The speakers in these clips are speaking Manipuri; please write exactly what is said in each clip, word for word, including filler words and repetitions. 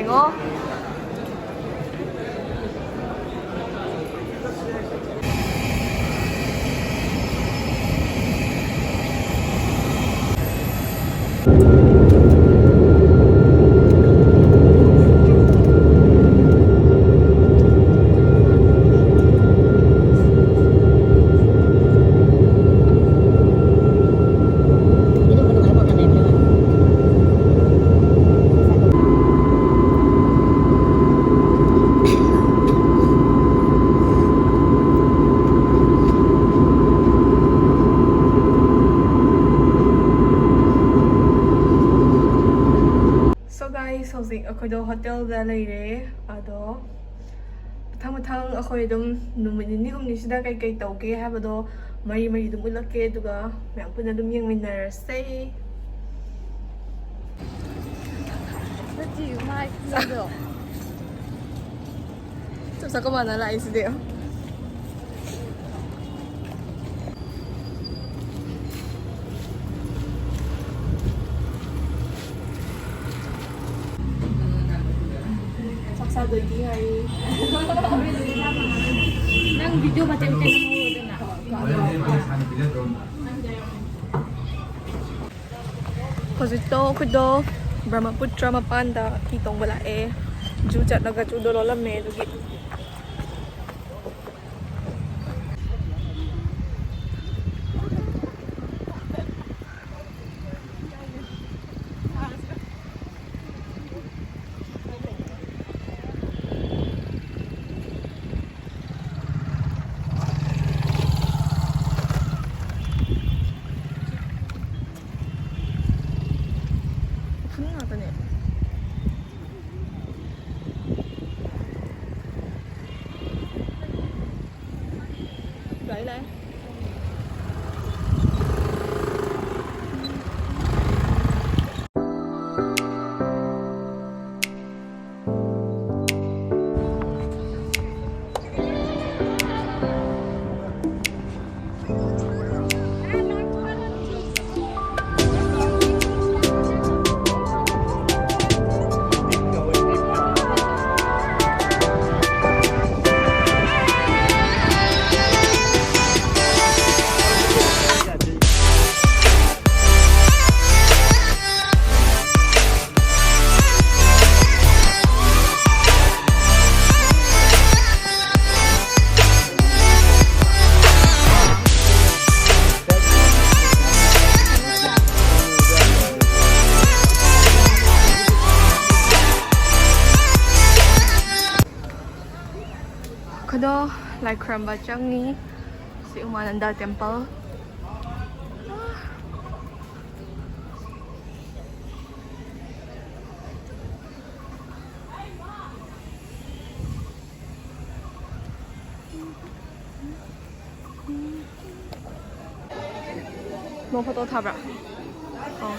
ꯌꯦꯡꯉꯣ꯫ So guys, ꯍꯧꯖꯤꯛ ꯑꯩꯈꯣꯏꯗꯣ ꯍꯣꯇꯦꯜꯗ ꯂꯩꯔꯦ꯫ ꯑꯗꯣ ꯃꯊꯪ ꯃꯊꯪ ꯑꯩꯈꯣꯏ ꯑꯗꯨꯝ ꯅꯨꯃꯤꯠ ꯅꯤꯅꯤ ꯍꯨꯝꯅꯤꯁꯤꯗ ꯀꯩꯀꯩ ꯇꯧꯒꯦ ꯍꯥꯏꯕꯗꯣ ꯃꯔꯤ ꯃꯔꯤ ꯑꯗꯨꯝ ꯎꯠꯂꯛꯀꯦ, ꯑꯗꯨꯒ ꯃꯌꯥꯝ ꯄꯨꯟꯅ ꯑꯗꯨꯝ ꯌꯦꯡꯃꯤꯟꯅꯔꯁꯦ꯫ ꯅꯠꯇꯦ, ꯃꯥꯏ ꯈꯨꯅꯣꯏꯗꯣ꯫ ꯆꯞ ꯆꯥ ꯀꯃꯥꯏꯅ ꯂꯥꯛꯏꯁꯤꯗꯤ? ꯆꯥꯛ ꯆꯥꯗꯣꯏꯒꯤ ꯍꯥꯏ꯫ ꯅꯪ ꯚꯤꯗꯤꯑꯣ ꯃꯇꯦꯛ ꯃꯇꯦꯛ ꯅꯝꯍꯧꯔꯣꯗꯅ꯫ ꯍꯧꯖꯤꯛꯇꯣ ꯑꯩꯈꯣꯏꯗꯣ ꯕ꯭ꯔꯍ꯭ꯃꯄꯨꯇ꯭ꯔ ꯃꯄꯥꯟꯗ ꯍꯤ ꯇꯣꯡꯕ ꯂꯥꯛꯑꯦ꯫ ꯖꯨ ꯆꯠꯂꯒ ꯖꯨꯗꯣ ꯂꯣꯜꯂꯝꯃꯦ ꯑꯗꯨꯒꯤ꯫ ꯎꯐꯨꯟ ꯉꯥꯛꯇꯅꯦ꯫ ꯂꯥꯛꯑꯦ, ꯂꯥꯛꯑꯦ꯫ ꯑꯗꯣ ꯂꯥꯏ ꯈꯨꯔꯨꯝꯕ ꯆꯪꯉꯤ꯫ ꯁꯤ ꯎꯃꯥꯅꯟꯗ ꯇꯦꯝꯄꯜ꯫ ꯅꯣ ꯐꯣꯇꯣ ꯊꯥꯕ꯭ꯔꯥ? ꯑꯣ꯫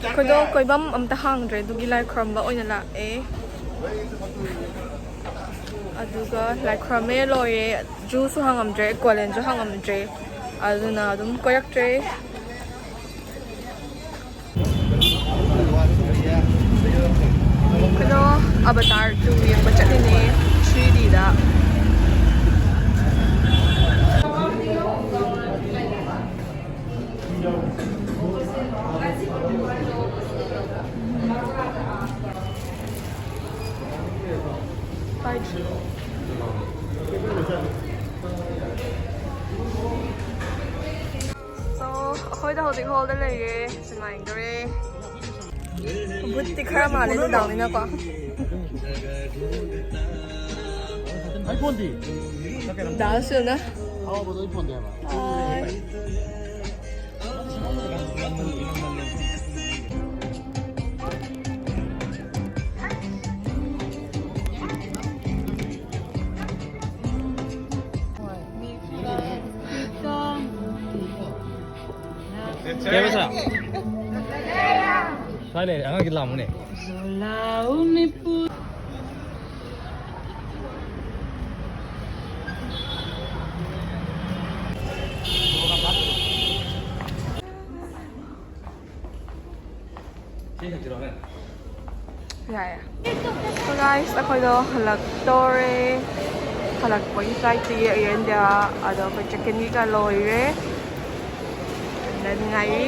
ꯑꯩꯈꯣꯏꯗꯣ ꯀꯣꯏꯐꯝ ꯑꯝꯇ ꯍꯥꯡꯗ꯭ꯔꯦ, ꯑꯗꯨꯒꯤ ꯂꯥꯏ ꯈꯨꯔꯝꯕ ꯑꯣꯏꯅ ꯂꯥꯛꯑꯦ꯫ ꯑꯗꯨꯒ ꯂꯥꯏ ꯈꯨꯔꯝꯃꯦ ꯂꯣꯏꯔꯦ, ꯖꯨꯁꯨ ꯍꯥꯡꯉꯝꯗ꯭ꯔꯦ, ꯀꯣꯂꯦꯟꯁꯨ ꯍꯥꯡꯉꯝꯗ꯭ꯔꯦ, ꯑꯗꯨꯅ ꯑꯗꯨꯝ ꯀꯣꯏꯔꯛꯇ꯭ꯔꯦ꯫ ꯑꯩꯈꯣꯏꯗꯣ ꯑꯕꯇꯥꯔ ꯇꯨ ꯌꯦꯡꯕ ꯆꯠꯂꯤꯅꯦ ꯊ꯭ꯔꯤ ꯗꯤꯗ꯫ So, ꯑꯩꯈꯣꯏꯗ ꯍꯧꯖꯤꯛ ꯍꯣꯜꯗ ꯂꯩꯔꯦ, ꯁꯤꯅꯦꯃꯥ ꯌꯦꯡꯗꯣꯔꯦ꯫ ꯕꯨꯠꯇꯤ ꯈꯔ ꯃꯥꯜꯂꯦ ꯅꯨꯡꯗꯥꯡꯅꯤꯅꯀꯣ꯫ ꯑꯩ ꯐꯣꯟꯗꯤ? ꯗꯥ ꯁꯨꯅ꯫ ꯑꯍꯥꯎꯕꯗꯣ ꯑꯩ ꯐꯣꯟꯗꯤ ꯍꯥꯏꯕ꯫ ꯑꯥꯏ꯫ ꯀꯩ ꯍꯥꯏꯕ ꯁꯥꯔ? ꯁ꯭ꯋꯥꯏ ꯂꯩꯔꯦ, ꯑꯉꯥꯡꯁꯤ ꯂꯥꯝꯃꯨꯅꯦ꯫ ꯌꯥꯏꯌꯦ꯫ So guys, ꯑꯩꯈꯣꯏꯗꯣ ꯍꯜꯂꯛꯇꯣꯔꯦ꯫ ꯍꯜꯂꯛꯄꯒꯤ flightꯇꯤ Air India, ꯑꯗꯣ ꯑꯩꯈꯣꯏ check-in ꯀꯩꯀꯥ ꯂꯣꯏꯔꯦ꯫ ꯑꯗ ꯉꯥꯏꯔꯤ꯫